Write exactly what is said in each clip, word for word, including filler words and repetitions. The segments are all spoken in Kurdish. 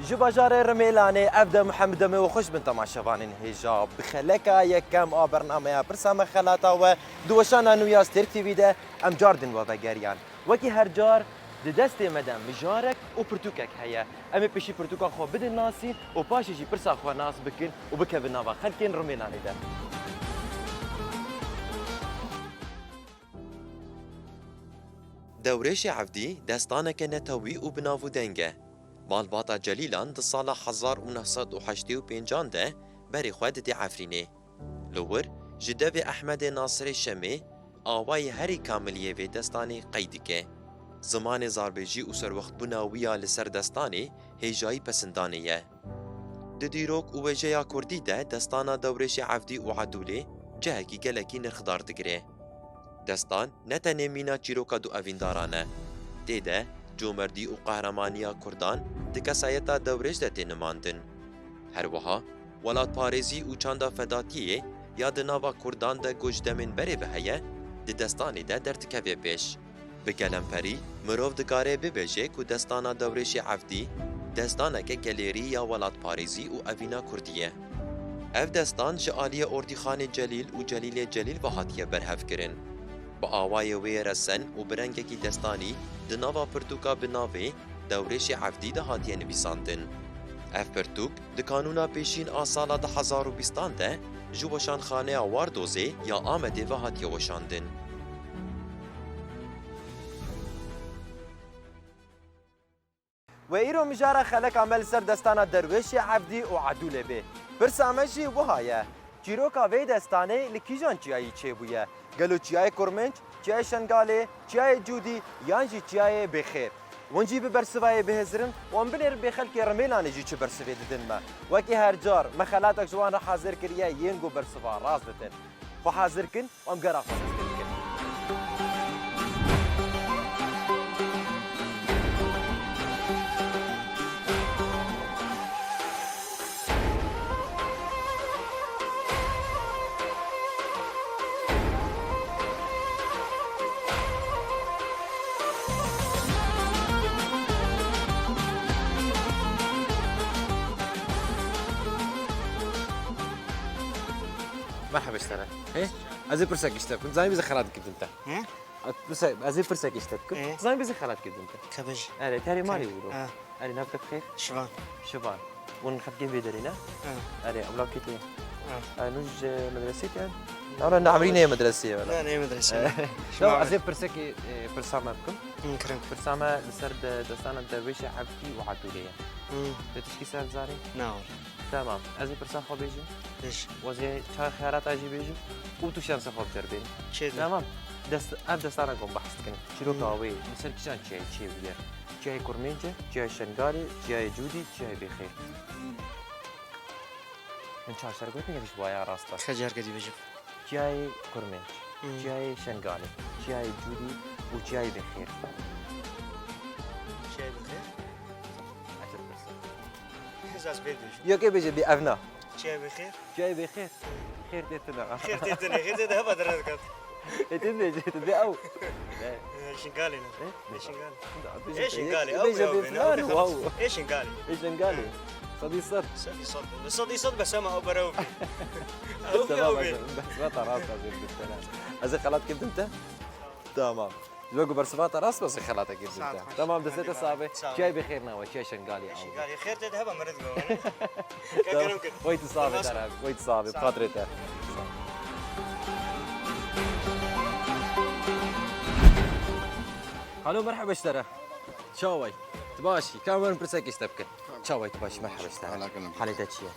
Ji bajarê Rimêlanê, ev de Mihemed Demê û xweş bin temaşevanên hêja. Bi xeleka yekem a bernameya Pirsa Me Xelata we di weşana nû ya Stêrk T V de em car din we vegeriyan. Wekî her car di destê me de mijarek û pirtûkek heye. Em ê pêşî pirtûka xwe bidin nasîn û paşê jî pirsa xwe nas bikin û bikevin nava xelkên Rimêlanê de. Dewrêşê Evdî destaneke netewî û bi nav û deng e. Malbata Celîlan di sala hezar û neh sed û heştê û pêncan de berê xwe didê Efrînê. Li wir ji devê Ehmedê Nasirê Şemê awayî herî kamil yê vê destanê qey dike. Zimanê zarbêjî û serwextbûna wî ya li ser destanê hêjayî pesindanê ye. Di dîrok û wêjeya kurdî de destana Dewrêşê Evdî û Edûlê cihekî gelekî nirxdar digire. Destan ne tenê mîna çîroka du evîndaran e. Tê de comerdî û qehramaniya kurdan di kesayeta Dewrêş de tê nimandin. Her wiha welatparêzî û çanda fedatiyê ya di nava kurdan de ku ji demên berê ve heye, di destanê de derdikeve pêş. Bi gelemperî, mirov dikare bibêje ku destana Dewrêşê Evdî destaneke gelêrî ya welatparêzî û evîna kurdî ye. Ev destan ji aliyê Ordîxanê Celîl û Celîlê Celîl ve hatiye berhevkirin. Bi awayê wê resen û bi rengekî destanî di nava pirtûka bi navê Dewrêşê Evdî de hatiye nivîsandin. Ev pirtûk di kanûna pêşîn a sala du hezar û bîstan de ji Weşanxaneya Wardozê ya Amedê ve hatiye weşandin. We îro mijara xeleka me li ser destana Derwêşê Evdî û Edûlê bê. Pirsa me jî wiha ye. Çîroka vê destanê li kîjan çiyayî çêbûye? Gelo çiyayê Kurmênc, çiyayê Şengalê, çiyayê Cûdî yan jî çiyayê Bêxêr? Hûn jî bi bersivayê bihêzirin û em binêrin bê xelkê Rimêlanê jî çi bersivê didin me. Wekî her car me xelatek ji wan re hazir kiriye yên ku bersiva rast didin. Xwe hazir kin û em gera xwe dest pê bikin. Merhaba ji te re. Hê? Ez ê pirsek ji te bikim. Zanî bizê xelat dikevin te. Hı? Ez pirsek, ez ê pirsek ji te bikim. Hı? Zanî bizê xelat dikevin te. Kabej. Erê, terê malê wiro. Ha. Erê, nav te bi xêr? Şivan. Şivan. Hûn xelkê vê derê ne? Ha. Erê, ewlakê te. Ha. Erê, nû ji medresê te? Ara ne emrî neyê medresê ye, wela. Ne, neyê medresê. Erê. Şivan. Tamam, ez ê pirsekê, e, pirsa me bikim. Hı, kirin. Pirsa me li ser de, destana Derwêşê Evdî û Edûlê ye. Hı. Tu tişkî ser dizanî? Na, wela. Tamam. Ez ê pirsa xwe bêjim. Bêj. Ez ê çar xeyalata jî bêjim û tu şansa xwe biceribînî. Çê de. Tamam. Dest, ev destana ku em behs dikin. Çîroka Hmm. wê li ser kîjan çiyayê çêbûye? Çiyayê Kurmênc e, çiyayê Şengalê, çiyayê Cûdî, çiyayê Bêxêr. Hmm. Min çar ser gotin, yek ji vaya rast e. Ka careke dî bêjim. Çiyayê Kurmênc, Hmm. çiyayê Şengalê, çiyayê Cûdî û çiyayê Bêxêr. Çiyayê Bêxêr? Eşit pirsa. Ez bê bêjim. Yekê bêje bê evna. Çiyayê Bêxêr? Çiyayê Bêxêr. Xêr tê tune. Xêr tê tune. Xêr tê de heba dere dikat. E, tu bêje, tu bê ew. Ne. E, Şingalê ne. E? E, Şingalê. Ê Şingalê, ew bêje bê filan, wow. Ê Şingalê. Ê Şingalê. Sedî sed. Sedî sed. Sedî sed bes ema ew bere ew bê. Ew bê, ew bê. Bes, bes, rast ez ê bidin te. Ez ê xelat kevdim te? Tamam. Ji bo ku bersiva te rast be, ez ê xelat kevdim te. Tamam, destê te sax be. Çiyayê Bêxêr ne we, çiyayê Şengalê. Ê Şingalê. Xêr tê de heba meriv be. Kerem kir. Wey tu sax be, Derhak. Wey tu sax be, bi xatirê te. Halo, merheba ji te re. Çawa yî? Tu baş î? Ka em werin pirsekê ji te bikin. Çawa yî, tu baş î? Merheba ji te re. Halê te çi ye?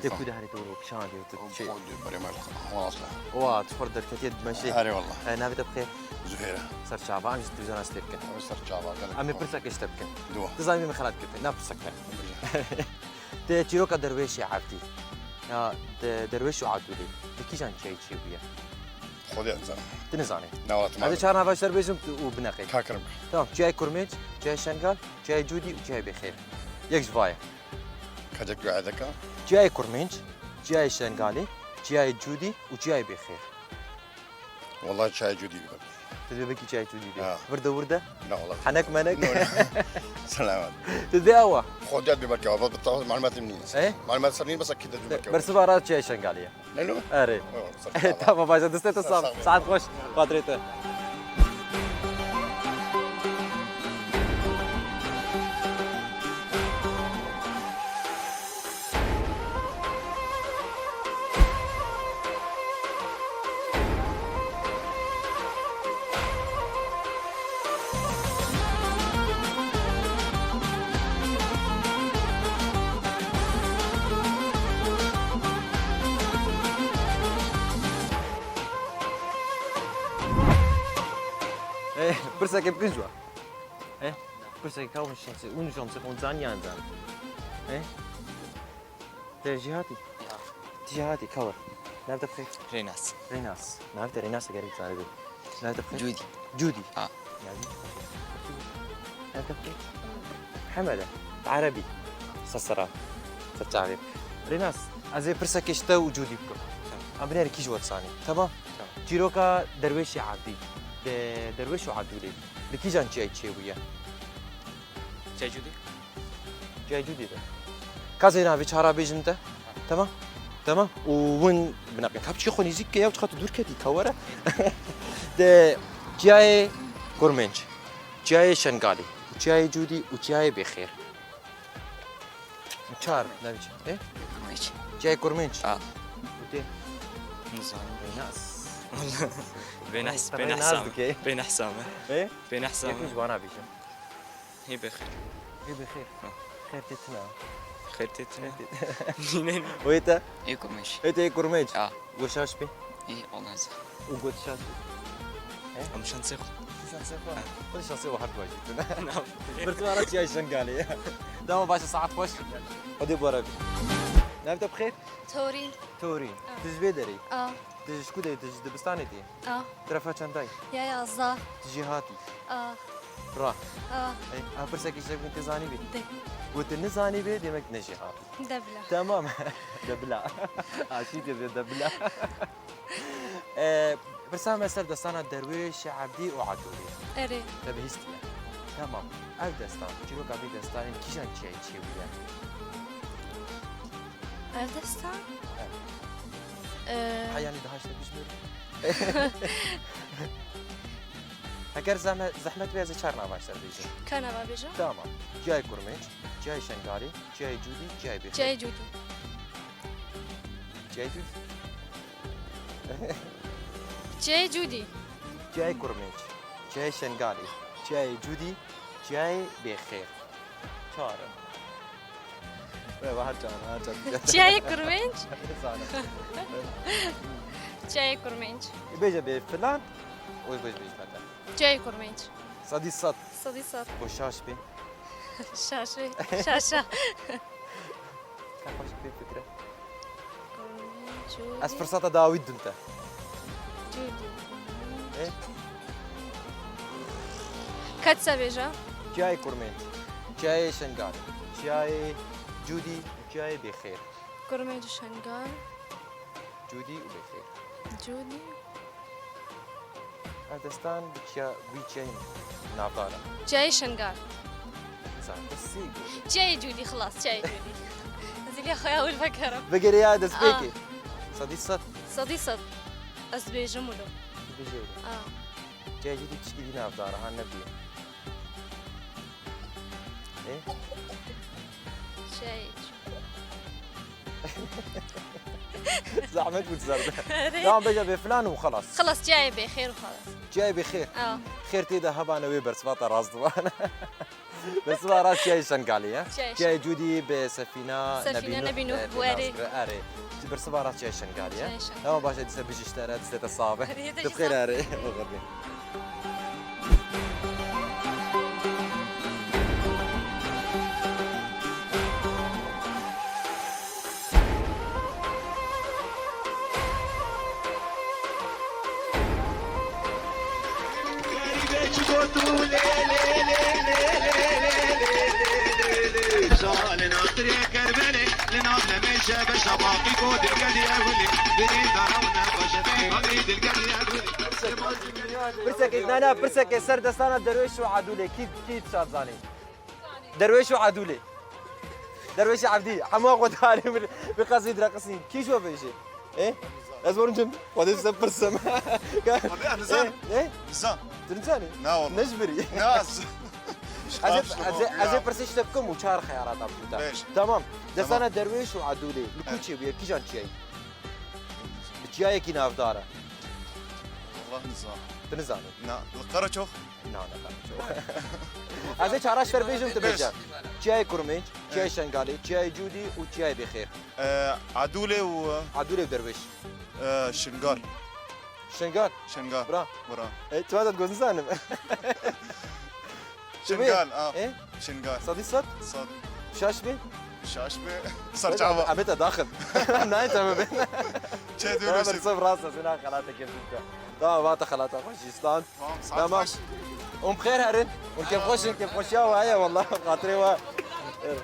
Tê ku de herî tu kişandî û tu çi? Berê me xwelas e. Wa, tu xwe derketiye dimeşê. Erê wallah. E, navê te bi xêr? Zuhêr e. Ser çava, em ji televîzyona stêr bikin. Em ser çava, gelek. Em ê pirsekê ji te bikin. Diwa. Tu zanî min xelat kir. Na pirsek te. Bêje. Te çîroka Derwêşê Evdî ya de, Derwêş û Edûlê di kîjan çiyayî çêbûye? Xwedê ez nizanim. Tu nizanî? Ne, wela tu... Ez ê çar nava ji te re bêjim tu, û bineqê. Ka kirim. Tamam, çiyayê Kurmênc, çiyayê Şengal, çiyayê Cûdî û çiyayê Bêxêr. Yek ji va ye. Ka cek duayê deka? Çiyayê Kurmênc, çiyayê Şengalê, çiyayê Cûdî û çiyayê Bêxêr. Wela çiyayê Cûdî bibe. Tu dê bikî çiyayê Cûdî bê. Ha. Wirde wirde? Ne, wala. Henek menek? No, ne. Selamet. Tu dê awa? Xwediyat bê belkî, ama bi tawaz malumatım nîn. E? Malumat ser nîn, bes akîd de belkî. Bersiva ra çiyayê Şengalê ye. Ne lo? Erê. Tamam, baş e, destê te sax. Sax be. Saet xweş. Xatirê te. Eh, pirsekê bikin ji wan. Eh, pirsekê ka hûn şansê, hûn şansê, hûn zanî yan zan. Eh? Te jêhatî? Ya. Ti jêhatî, ka wir. Nav te bi xêr? Rênas. Rênas. Nav te Rênas e, gerek zanibî. Nav te bi xêr? Cûdî. Cûdî. Ha. Nav te bi xêr? Hemed e. Erebî. Sesera. Seçavê. Rênas, ez ê pirsekê ji te û Cûdî bikim. Tamam. Em binêrin kî ji we dizanî. Tamam? Tamam. Çîroka Derwêşê Ebdî. De Derwêş û Ebdûlê. Li kîjan çiyayê çêbûye? Çiyayê Cûdî. Çiyayê Cûdî de. Ka zêna vê çara bêjin te? Tamam. Tamam. Û hûn bineqin. Ka çi xwe nêzîk ke ya, çiqas tu dûr ketî, ka were. De çiyayê Kurmênc, çiyayê Şengalê, çiyayê Cûdî û çiyayê Bêxêr. Çar, ne biçim? E? Kurmênc. Çiyayê Kurmênc? Ha. Û tê? Nizanim. Bênas. Bênas, Te bênehsa nas me. Dike. Bênehsa me. E? Bênehsa me. Yekî ji wana bêjim. Hê bêxêr. Hê bêxêr. Ha. Xêr tê tine. Xêr tê tine. Xêr tê Nîne. Wê te? Ê Kurmênc. Ê te ê Kurmênc. Ha. Got şaş bê. Ê, Allah razı. Û got şaş bê. He? Em şansê xwe. Tu şansê xwe. Ha. Xwedî şansê we her du jî tune. Birtû ara çiyayê Şengalê. Dema baş e, saet xweş. Xwedê bi we re bî. Nav te bi xêr? Torîn. Torîn. Ah. Tu ji vê derê? Ah. Tu ji ku derê? Tu ji dibistanê tê? Ah. Tu refa çendayî? Ya yazdeh. Tu jêhatî? Ah. Ra. Ah. Ey, ev pirsekî ji te bikin, tê zanîbî? De. Got tu nizanîbî, demek ne jêhatî. De bila. Tamam. De bila. Aşî tê de bila. E, pirsa me ser destana Derwêşê Ebdî û Edûrê. Erê. Te bihîstiye. Tamam. Ev destan, çîroka vê destanê li kîjan çiyayê çêbûye? Ev destan? Evet. Ee, Heyanî daha işte bijmêr. Heger zehme-, zehmet bê, ez ê çar nava ji te re bêjim. Ka nava bêjim? Tamam. Çiyayê Kurmênc, çiyayê Şengalê, çiyayê Cûdî, çiyayê Bêxêr. Çiyayê Cûdî. Çiyayê Cûdî. Çiyayê Cûdî. Çiyayê Kurmênc, çiyayê Şengalê, çiyayê Cûdî, çiyayê Bêxêr. Çar in. Wê, her çar, her çar. Çiyayê Kurmênc. Sağ ol. Çiyayê Kurmênc. Bêje bê filan, û bêj, bêj mete. Çiyayê Kurmênc. Sedî sed. Sedî sed. Xwe şaş bê. Şaş bê. Şaşa. Ka xweş bê fikre. Kurmênc, Cûdî. Ez firseta dawî didim te. Cûdî. Ê? Ka tu se bêje? Çiyayê Kurmênc, çiyayê Şengal, çiyayê Cûdî, çiyayê Bêxêr. Kurmênc, Şengal. Cûdî û Bêxêr. Cûdî. Ev destan bi çiya, bi çiyayên navdar e. Çiyayê Şengal. Zaten sê got. Çiyayê Cûdî, xilas, çiyayê Cûdî. Ez ê xwe ya wir vekerim. Vegere ya destpêkê. Aa. Sedî sed. Sedî sed. Ez dibêjim wilo. Dibêje wilo. Aa. Çiyayê Cûdî tişkî dî navdar e, ha nebûye. E? Çiyayê Cûdî. Zehmet bû ser de. Erê. Tamam, bêje bê filan û xelas. Xelas, çiyayê Bêxêr û xelas. Çiyayê Bêxêr. Aa. Xêr tê de hebane wê bersiva te rast dibane. Bersiva rast çiyayê Şengalê ye. Çiyayê Şengalê. Çiyayê Cûdî bi sefîna Sefîna Nebî Nuh, Nebî Nuh, e, bi wê erê. Nas kir. Erê. Ji bersiva rast çiyayê Şengalê ye. Çiyayê Şengalê. Tamam, baş e, dîsa bijî ji te re, dîsa te sax be. Erê, te jî sax. Tu bi xêr erê. Oxir bê. Pirsekê, na, na, pirsekê ser destana Derwêş û Edûlê. Kî, kî dişa zanî? Derwêş û Edûlê. Derwêşî Evdî. Hema xwe tarî min bi qezî direqisîn. Kî ji we bêjî? Ê? Ez werim cem. Xwedê size pirsim. Abi, ez nizan. Ê? Ê? Nizan. Tu nizanî? Na, wala. Ne ji birî? Na, ez. Ez ê, ez ê, ez ê pirsê ji te bikim û çar xeyarata bidî te. Bêj. Tamam. Tamam. Destana Derwêş û Edûlê. Li ku çêbûye? Kîjan çiyayî? Bi çiyayekî navdar e. Wallah nizam. Tu nizanî? Na, li Qereçox? Na, ne Qereçox. Ez ê çara ji te bêjim, tu bêje. Çiyayê Kurmênc, Çiyayê Şengalê, Çiyayê Cûdî û Çiyayê Bêxêr. Ee, Adûlê û Adûlê û Derwêş. Ee, Şingal. Şingal? Şingal. Bra. Bra. E, tu hata goz nizanim. Şingal, a. E? Şingal. Sedî sed? Sed. Şaş bê? Şaş bê. Serçava. Em ê te daxin. Nayê te bibê. Çê diyor. Tamam, sef rast e, sena xelata kevdî te. Tamam, vata xelata xweş, Îslam. Tamam, saet xweş. Hûn bi xêr herin. Hûn kêfxweş in, kêfxweşiya we heye, wallah, xatirê we. Evet.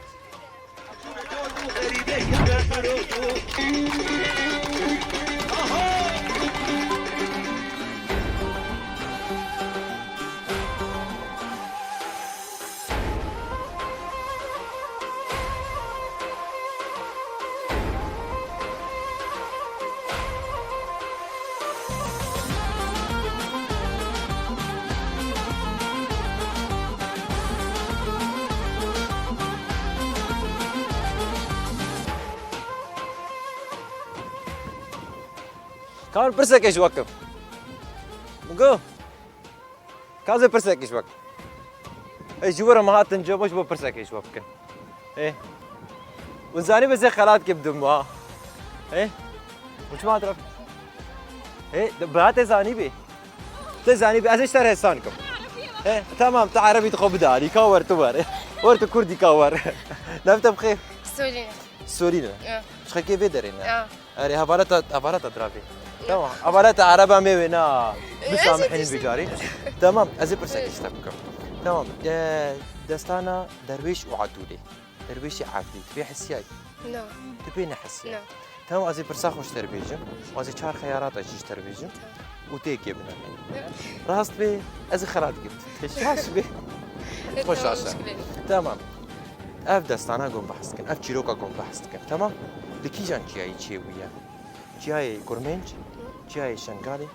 Ka min pirsekê ji we kim. Min got, ka ez ê pirsekê ji we kim. Ê, ji wir em hatin cem, ji bo pirsekê ji we bikin. Ê. Hûn zanî, ez ê xelat kim dim ha. Ê. Hûn çima traf? Ê, de, ba te zanî bî. Te zanî bî, ez ê ji te re hêsan kim. Ê, temam, tu erebî dixwe bide alî, ka wer tu wer. Wer tu kurdî ka wer. Nav te bi xêr? Solîne. Solîne. Ya. Ji xelkê vê derê ne? Ya. Erê, hevaleta, hevaleta diravê. Tamam. Hevaleta ereba me wê na. Bisamihîn vî carî. Tamam, ez ê pirsek ji te bikim. Tamam. E, destana Derwêş û Edûlê. Derwêşî Evdî. Tu pê hesiyayî? Na. Tu pê nehesiyayî? Na. Tamam, ez ê pirsa xwe ji te re bêjim. Ez ê çar xeyarata jî ji te re bêjim. Tamam. Û tê yekê bine. Ya. Rast bê, ez ê xelat dikim. Te şaş bê. Xwe şaş e. Tamam. Ev destana gon behs dikin, ev çîroka gon behs dikin. Tamam? Li kîjan çiyayî çêbûye? Çiyayê Kurmênc, çiyayê Şengalê,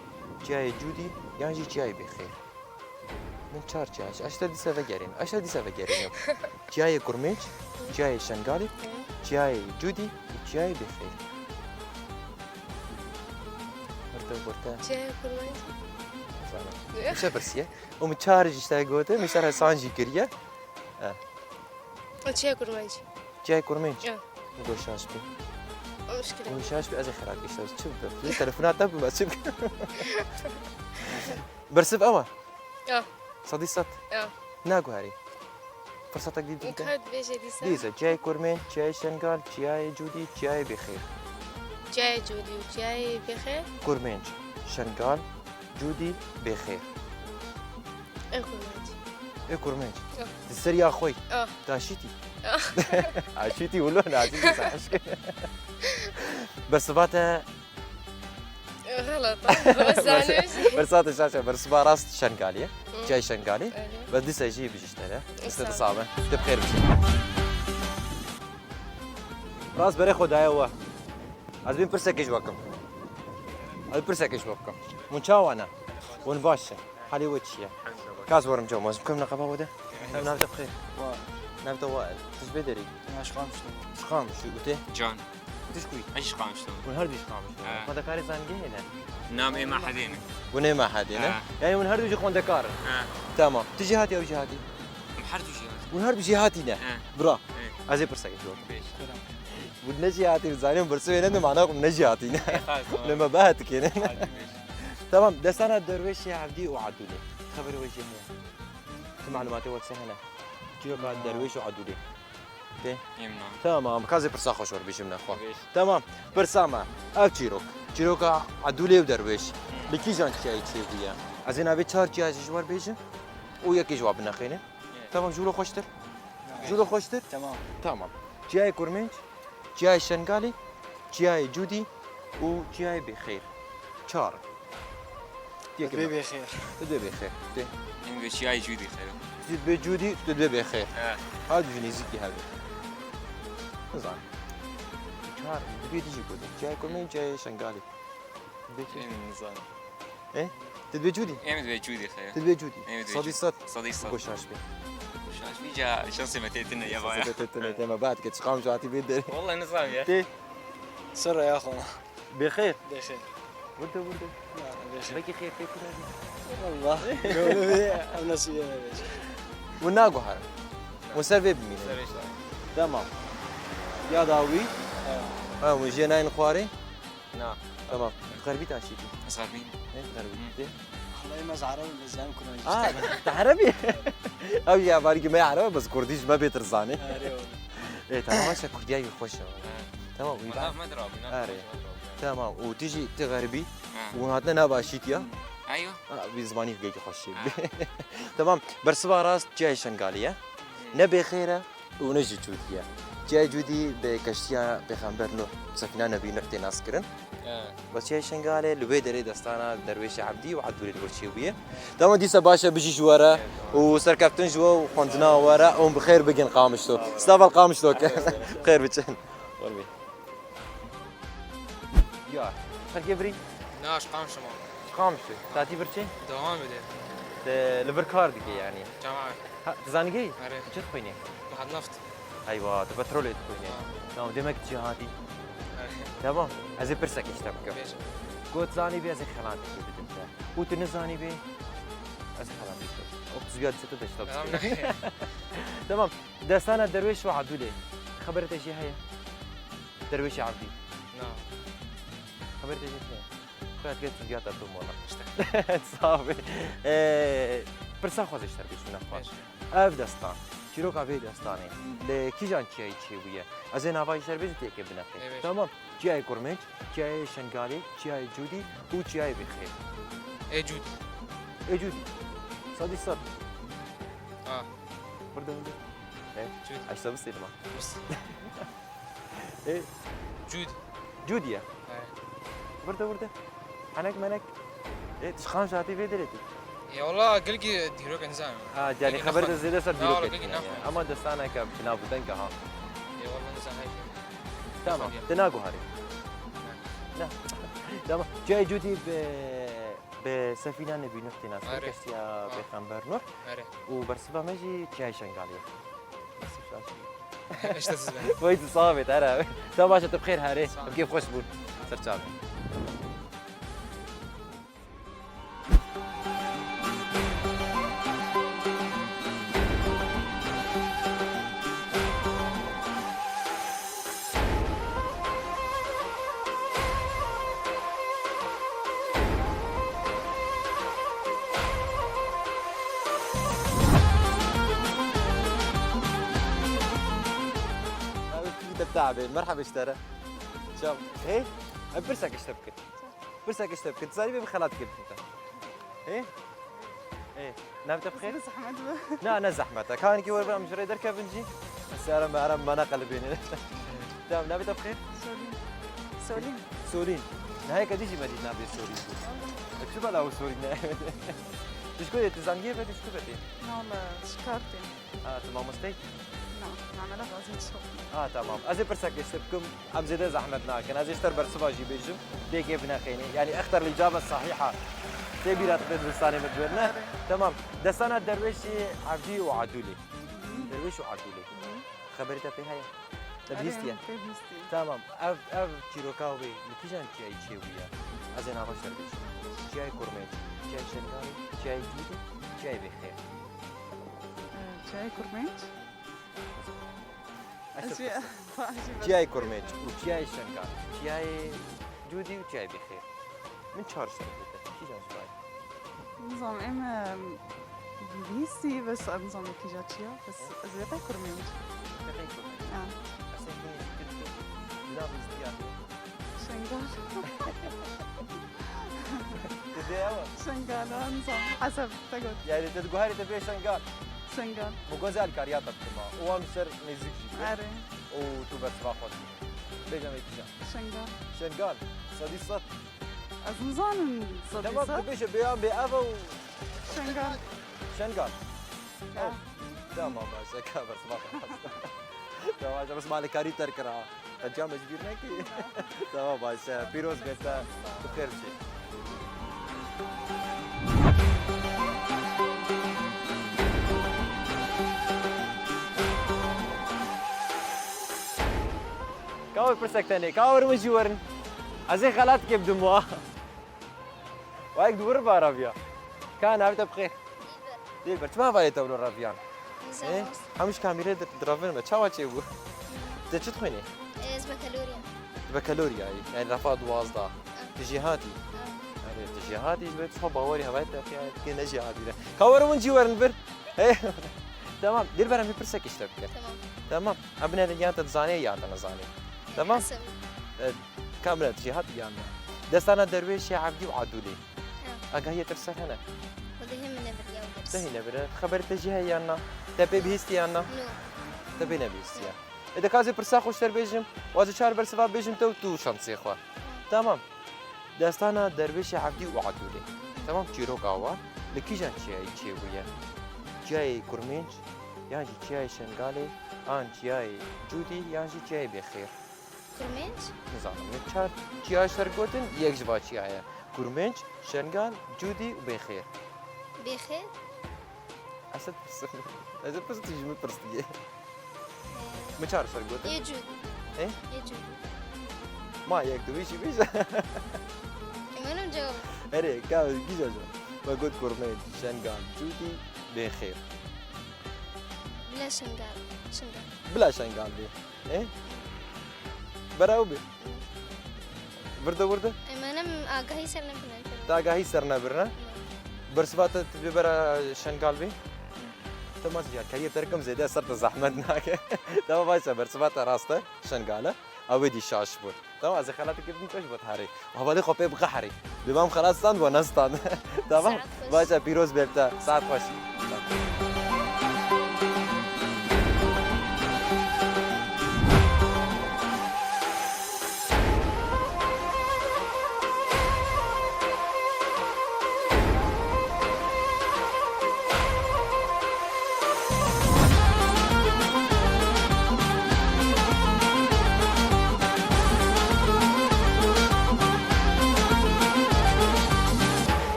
çiyayê Cûdî yan jî çiyayê Bêxêr? Min çar çiya, ez te dîsa vegerînim, ez te dîsa vegerînim. Çiyayê Kurmênc, çiyayê Şengalê, çiyayê Cûdî û çiyayê Bêxêr. Birte, birte. Çiyayê Kurmênc. Zanim. Min çi pirsiye? Û min çar jî ji te gotin, min ji te re hêsan jî kiriye. E. Çiyayê Kurmênc. Çiyayê Kurmênc? Ya. Min got şaş bî. Muşkil. Min şaş bî, ez ê xelat gişta. Çi bikim? Lê telefona te bime, çi bikim? Bersiv ew e? Ya. Sedî sed? Ya. Naguherî. Firsetek dî dîte? Ka dibêje dîsa? Dîsa, çiyayê Kurmênc, çiyayê Şengal, çiyayê Cûdî, çiyayê Bêxêr. Çiyayê Cûdî û çiyayê Bêxêr? Kurmênc, Şengal, Cûdî, Bêxêr. Ê Kurmênc. Ê Kurmênc. Ah. Di ser ya xwe. Ah. Tu aşîtî? Ah. Aşîtî wilo ne, aşîtî sahiş. Bersiva te. Xelat. Bersiva te şaş e. Bersiva rast Şengalî ye. Hı. Çiyayê Şengalî. Evet. Ve dîsa jî bijî ji te re. Sağ ol. Dîsa dîsa me. Te bi xêr bî. Rast berê xwe daye we. Ez bîm pirsekê ji we kim. Ez pirsekê ji we bikim. Hûn çawa ne? Hûn baş e. Halê we çi ye? Ka ez werim cem, ez bikim neqeba we de. Ev nav te bi xêr. Wa. Nav te wa. Tu ji bê derî? Ya, ji Qamişlo. Ji Qamişlo û tê? Can. Tu ji ku yî? Ez ji Qamişlo. Hûn her du ji Qamişlo. He. Xwendekarê zanîngehê ne? Na, em ê mehedê ne. Hûn ê mehedê ne? He. Yani hûn her du jî xwendekar in? He. Tamam. Tu jêhatî, ew jêhatî? Em her du jêhatî. Hûn her du jêhatî ne? He. Bira. He. Ez ê pirsekê ji we bikim. Bêj. Hûn ne jêhatî, zanim birsivê ne, mana xwe ne jêhatî ne. Ê, xayr, tamam. Ne me behet dikene. Hadi bêj. Tamam, destana Derwêşê Evdî û Edûlê. Xeberê we jê heye? Tu malûmatê we ser hene? Çîroka Derwêş û Edûlê. Tê? Em na. Tamam, ka ez ê pirsa xwe ji we re bêjim ne xwe. Bêj. Tamam, pirsa me. Ev çîrok. Çîroka Edûlê û Derwêş. Hı. Li kîjan çiyayî çêbûye? Ez ê navê çar çiya jî ji we re bêjim û yekê ji we binexêne. Evet. Tamam, ji wilo xweştir. Ji wilo xweştir? Tamam. Tamam. Çiyayê Kurmênc, Çiyayê Şengalê, Çiyayê Cûdî û Çiyayê Bêxêr. Çar. Têkê Bê me. Bê xêr. Tu dê bê xêr. Tê. Em dê çiyayê Cûdî xêr. Tu dê bê Cûdî, tu dê bê xêr. Evet. Hadi ji nêzîkî hebe. Nizanim. Çar, tu dê dijî gotin. Çiyayê Kurmên, çiyayê Şengalê. Bê çi? Em nizanim. E? Tu dê Cûdî? Em dê Cûdî xêr. Tu dê Cûdî. Em dê Sadî Cûdî. Sad. Sadî sad. Goşaş bê. Goşaş bê, ca şansê me tê tune ya vaya. Şansê me tê tune, tê me baht ke çiqam jatî bê derê. Vallahi nizanim ya. Tê. Sirre ya xwe. Bê xêr. Bê xêr. Vurde, vurde. Ya, bê xêr. Belkî xêr pê kûr hebî. Allah. Gönlü bir, em nasıl yemedi? Hûn naguherin. Hûn ser vê bimînin. Ser vê işte. Tamam. Ya dawî? Evet. Ha, hûn jê nayên xwarê? Na. Tamam. Tu xerbî taşî kî? Ez xerbî. Ne xerbî? Hı. Dê. Xalay me ez Ereb im, ez zanim Kurmancî. Ah, tu Ereb î? Ew ya, belkî me Ereb e, bes Kurdî ji me bêtir zane. Erê oğlum. E, tamam, aşa Kurdiyayê xweş e. He. Tamam, wî Manav ba-, me dir abi, manav Erê. Me dir abi. Tamam, û tu jî, tu xerbî, Ha. û hatine nava şîtiya? Ayo. Ha, wî zimanî gelkî xweş e. Ha. Tamam, bersiva rast çiyayê Şengalê ye. Hmm. Ne bêxêr e û ne jî Cûdî ye. Çiyayê Cûdî bi keştiya Pêxember Nuh, Sefîna Nebî Nuh tê naskirin. Evet. Bes çiyayê Şengalê li wê derê destana Derwêşê Ebdî û Edûlê li wir çêbûye. Tamam, dîsa baş e, bijî ji we re Evet, tamam. û serkeftin ji we û xwendina we re û bi xêr bigin Qamişlo. Sağ ol. Stava Qamişlo ke. Evet, evet. Xêr biçin. Wer bê. Ya, xelkê birî? Na, ji Qamişlo. Ji Qamişlo. Tatî vir çi? Devam ede. Te li vir kar dike yani. Tamam. Ha, tu zanîgehî? Erê. Tu çi dixwînî? Nihat neft. Eywa, tu petrolê dixwînî. Ha. Tamam, demek tu jî hatî. Erê. Tamam, ez ê pirsek ji te bikim. Bêje. Got zanîbî ez ê xelatê bidim te. Û tu nizanîbî ez ê xelatê bidim. Û tu ziya dise tu de ji te Tamam, bistî. Ne. Tamam, destana Derwêş û Edûlê. Xeberê te jê heye? Derwêşê Ebdî. Na. Xeberê te jê heye? Xwe ya dike tu ziya te tu mola. İşte. Sax bî. Ee, pirsa xwe zê ji te re bêjim, nexwe. Bêje. Ev destan, çîroka vê destanê, li kîjan çiyayî çêbûye? Ez ê nava ji te re bêjim, tu yekê bineqê. Evet. Tamam. Çiyayê Kurmênc, çiyayê Şengalê, çiyayê Cûdî û çiyayê Bêxê. Ê Cûdî. Ê Cûdî. Sedî sed. Ah. Burada, burada. E? Cûdî. Aşta bistêdim ha. Bist. E? Cûdî. Cûdî ye. He. Burada, burada. Henek menek. E, tu ji Qamişlo hatî vê derê tu? Ya wala, gelkî dîrok nizanim. Ha, yani xeber de zêde ser dîrok. Ya wala, gelkî naxwim. Ama destaneke bi nav û deng e ha. Ya wala, nizanim. Tamam, tu naguherî. Ne. Tamam. Çiyayê Cûdî bi, bi Sefîna Nebî Nuh tê nasî. Erê. Keştiya Pêxember Nuh. Erê. Û bersiva me jî çiyayê Şengalê ye. Bersiv şaş. Îşte siz ben. Vay, tu sax bî, here. Tamam, baş e, tu bi xêr herî. Sağ ol. Bi kêf xweş bûn. Ser çavê. Ew kî te tabe. Merhaba ji te re. Çav. Hey, em pirsek ji te bikin. Pirsek ji te bikin. Tu zanî bê bi xelat kê bikin te. Hey? Hey, navê te bi xêr? Zehmet bi. Na, ne zehmet e. Kanikî wer em ji rê derkevin jî. Siyara me, ara me neqelibêne. Tamam, navê te bi xêr? Solîn. Solîn. Solîn. Neheke dî jî me dît navê Solîn bû. Çi bela û Solîn ne? Tu ji ku yê, tu zangiyê be, tu ji ku be tê? Na, me şikar tê. Ha, tu mamosteyî? Na, namela xwazî ço. Ha, tamam. Ez ê pirsek ji te bikim, em zêde zehmet nakin. Ez ê ji te re bersiva jî bêjim. Dêkê bineqênî. Yani, اختر الإجابة الصحيحة. Tê bîra te dibistanê min diwêrine. Erê. Tamam. Destana Derwêşê Evdî û Edûlê. Hı hı. Derwêş û Edûlê. Hı hı. Xeberî te pê heye? Te Erê, bihîstiye? Pê bihîstiye. Tamam. Ev, ev çîroka wê li kîjan çiyayî çêbûye? Ez ê nava ji te re bêjim. Çiyayê Kurmênc, çiyayê Şengalê, çiyayê Cûdî, çiyayê Bêxê. Ee, çiyayê Kurmênc. Ez Ez te jî, dixwazim. ez jî Çiyayê Kurmênc û çiyayê Şengal, çiyayê Cûdî û çiyayê Bêxê. Min çar ji te gote. Kîjan ji bayê? Nizam, em, em, bihîstî, bes ez nizam kîja çiya, bes ez ê Kurmênc. Te qey Kurmênc? Ha. Ez ê Kurmênc. Bila bihîstiya. Şengal. Tu dê ew e? Şengal, ha, nizam. Hesab, te got. Yani, te diguherî te bê Şengal. Şengal. Min got, ez alîkariya te bikim ha. Û em ser nêzîk jî bû. Erê. Û tu bersiva xwe dî. Bêje me kîjan? Şengal. Şengal. Sedî sed. Ez nizanim. Tamam, tu bêje bê an bê ev û Şengal. Şengal. Ya. Oh, tamam, baş e, ka bersiva xwe. Tamam, baş e, bes malê karî terkira. Qenciya me ji bîr nekî. Tamam, baş e, pîroz be te. Tu xêr çi. Ka wir pirsek tenê, ka wir min jî werin. Ez ê xelatike bidim wa. Wa yek di wir ba raviya. Ka navê te bi xêr? Dilber. Dilber, çima hevalê te wilo raviyan? Nizam. Ê, hemû ji kamîrê di-, diravin me. Çawa çêbû? Te çi dixwînî? Ez bakalorya. Bakalorya yî, yani refa duwazdeh. Ah. Tu jêhatî? Ah. Erê, tu jêhatî, ji ber tu xwe bawerî hevalê te xiya, tu ne jêhatî ne. Ka werin min jî werin vir. Ê, tamam, Dilber, em ê pirsekê ji te bikin. Tamam. Tamam. Em binêrin yan te dizanê yan te nizanê. Tamam? Hesabî. E, Kamera tu jêhatî yan ne? Destana Derwêşê Evdî û Adûlê. Ha. Agahiyê te ser hene? Xwedê hê min nebiriya û ders. Te hê nebire. Xeberê te jî heye yan na? Te pê bihîstî yan na? No. Te pê nebihîstiye. No. Ê de ka ez ê pirsa xwe ji te bêjim, û ez ê çar bersiva bêjim te û tu şansê xwe. Ha. Tamam. Destana Derwêşê Evdî û Adûlê. Tamam, çîroka wa li kîjan çiyayî çêbûye? Çiyayê Kurmênc, yan jî çiyayê Şengalê, an çiyayê Cûdî, yan jî çiyayê Bêxêr? Kurmênc? Nizanim, min çar çiya ji te re gotin, yek ji va çiya ye. Kurmênc, Şengal, Cûdî û Bêxêr. Bêxêr? Ez ê pirsim. Ez ê pirsim, tu ji min pirs dikî. Ee, Min çar ji te re gotin. Ê Cûdî. Ê? Ê Cûdî. Ma yek du wî jî bêje. Emanim cevap. Erê, ka gîja jî. Me got Kurmênc, Şengal, Cûdî, Bêxêr. Bila Şengal. Şengal. Bila Şengal bê. E? Bera ew bê. Virde wirde? Emanim agahî ser nebirine. Te agahî ser nebirine? Bersiva te tu bê bera Şengal bê? Te ma diyarkeriyê te rikim zêde ser te zehmet nake. Tamam, baş e, bersiva te rast e, Şengal e. Ew ê dî şaş bû. Tamam, ez ê xelatê kê bidim, tu ji bo te herî. Hevalê xwe pê biqeherî. Bêbam xelat stand we ne stand. Tamam? Saet xweş. Baş e, pîroz bê te. Saet xweş.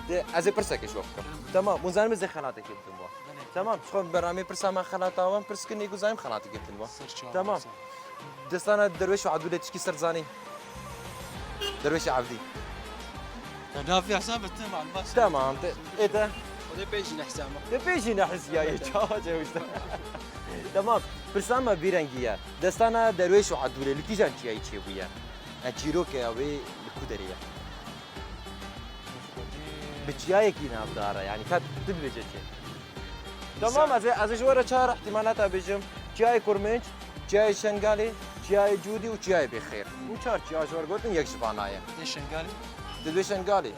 De, ez ê pirsekê ji we bikim. Kerem. Tamam, hûn zanîn ez ê xelatekê bidim we. Belê. Tamam, ji xwe beramê pirsa me xelata wan pirs kirin, ê ku zanîm xelatekê bidim we. Ser çavan, tamam. Destana Derwêş û Adûlê tişkî ser zanî. Derwêş Evdî. Te navê hesab bitim, alma sen. Tamam, te, ê te? O da pêjî ne hesama. Te pêjî ne hisiya ye, çawa çewişte. Tamam, pirsa me vî rengî ye. Destana Derwêş û Adûlê li kîjan çiyayî çêbûye? E, çîrokê wê li ku derê ye? Bi çiyayekî navdar e, yani ka tu dibêje çi? Tamam, ez ê, ez ê ji we re çar ihtimalata bêjim. Çiyayê Kurmênc, çiyayê Şengalê, çiyayê Cûdî û çiyayê Bêxêr. Hûn çar çiya ji we re gotin, yek ji vana ye. Tê Şengalê? Dibê Şengalê. Ya.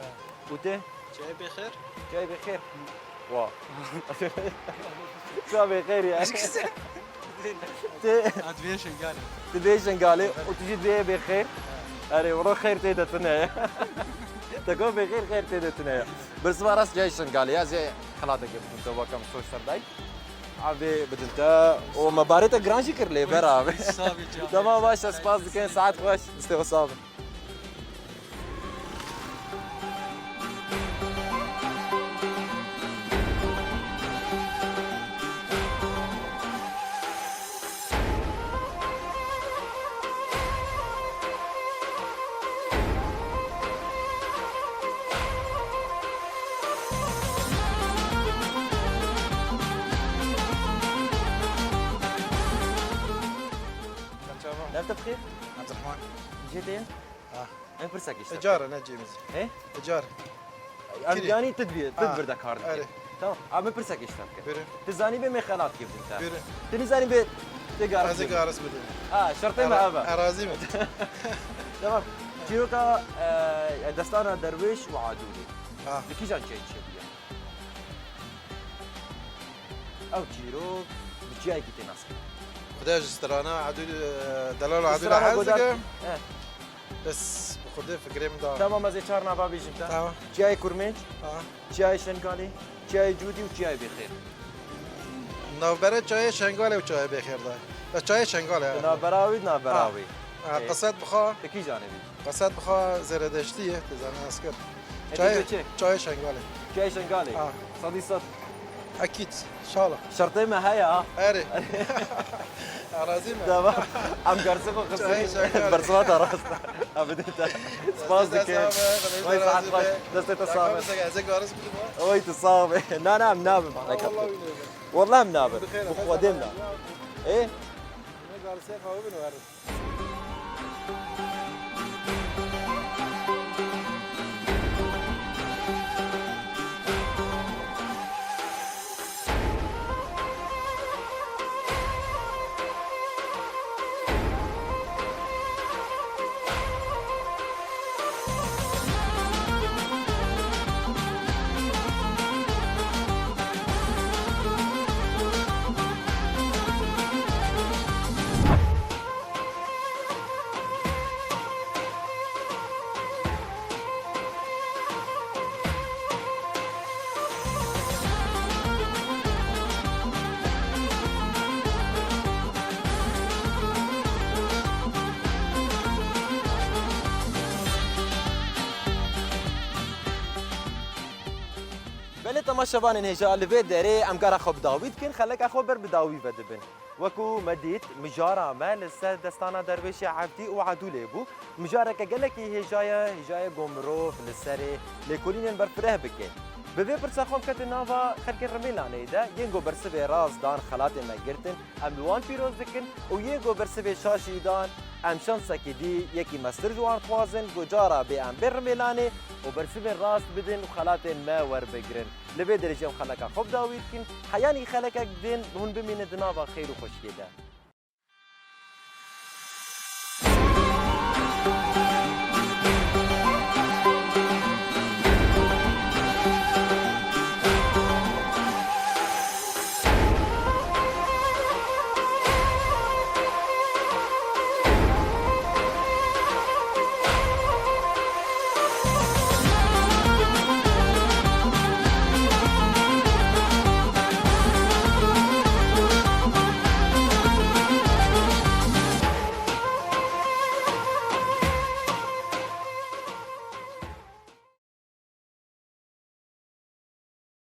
Û tê? Çiyayê Bêxêr. Çiyayê Bêxêr. Wa. Çiya Bêxêr ya. Tê. Ad vê Şengalê. Tu bê Şengalê û tu jî dibê Bêxêr. Erê, wero xêr tê de tune ye. Te got Bêxêr, xêr tê de tune ye. Bersiva rast cihê Şengalê ya, ez ê xelateke bidim te, wekam soş ser dayî. Avê bidin te, û me barê te giran jî kir lê ber avê. Sağ ol canım. Tamam, baş e, spas dikin, saet xweş, destê xwe sax bin. Çawa? Nav te bi xêr? Abdurrahman. Cihê te ye? Ah. Em pirsek işte. Ecar ne cihê min. He? Ecar. Em Kirî. Yani tu dibî, tu Ha, dibir de kar dikî. Erê. Tamam. Em pirsek işte. Buyurun. Tu zanî bê me xelat kê bidin te. Buyurun. Tu nizanî bê te garis Ez bidin. Garis bidim. Ha, şertê me Ara-, eve. Arazi mi? Tamam. Çîroka, e, destana Derwêş û Adûlê. Ha. Li kîjan çiyayî çêbûye? Ew çîrok bi çiyayekî tê naskirin. Xwedê ji strana Edû, e, delal Edû Strana hez Godar. Dikim. Eh. Bes bi Xwedê fikrê min da. Tamam, ez ê çar nava bêjim te. Tamam. Çiyayê Kurmênc, Ha. Çiyayê Şengalê, Çiyayê Cûdî û Çiyayê Bêxêr. Navbera Çiyayê Şengalê û Çiyayê Bêxêr da. Ya Çiyayê Şengalê. Di navbera wî, di navbera Ha. wî. Ha, Ê. Qeset bixa. Di kîjanê bî? Qeset bixa Zêredeştî ye, tu zanî asker. Ê, Çiyayê, tu çi? Çiyayê Şengalê. Çiyayê Şengalê. Ha. Sedî sed. Ekîd, şala. Şertê me heye ha. Erê. Erazî me. Dava. Em garsê xwe Çay, çay, xistirî. Bersivata rast. Em bidê te. Spas Destê te dikim. Sağ be, Xwedê Oy, te saet razî xweş. Be. Destê te sağ be. Destê te sağ be. Oy, tu sağ be. Na, na, em nabim. Wallah wî nêbe. Wallah em nabim. Bi xêr, bi Xwedê em nabim. Ê? Ne garsê xwe bin werin. Belê temaşevanên hêja, li vê derê em gara xwe bi dawî dikin, xeleka xwe ber bi dawî ve dibin. Wekû me dît, mijara me li ser destana Derwêşê Evdî û Edûlê bû. Mijareke gelekî hêja ye, hêja ye ku mirov li serê lêkolînên berfireh bike. Bi vê pirsa xwe em ketin nava xelkê Rimêlanê de, yên ku bersivê rast dan xelatê me girtin, em li wan pîroz dikin û yên ku bersivê şaşî dan, em şansekî dî yekî mestir ji wan dixwazin ku cara bê em bên Rimêlanê û bersivên rast bidin û xelatên me werbigrin. Li vê derê jî em xeleka xwe bi dawî dikin, heyanî xelekek din hûn bimînin di nava xêr û xweşiyê de.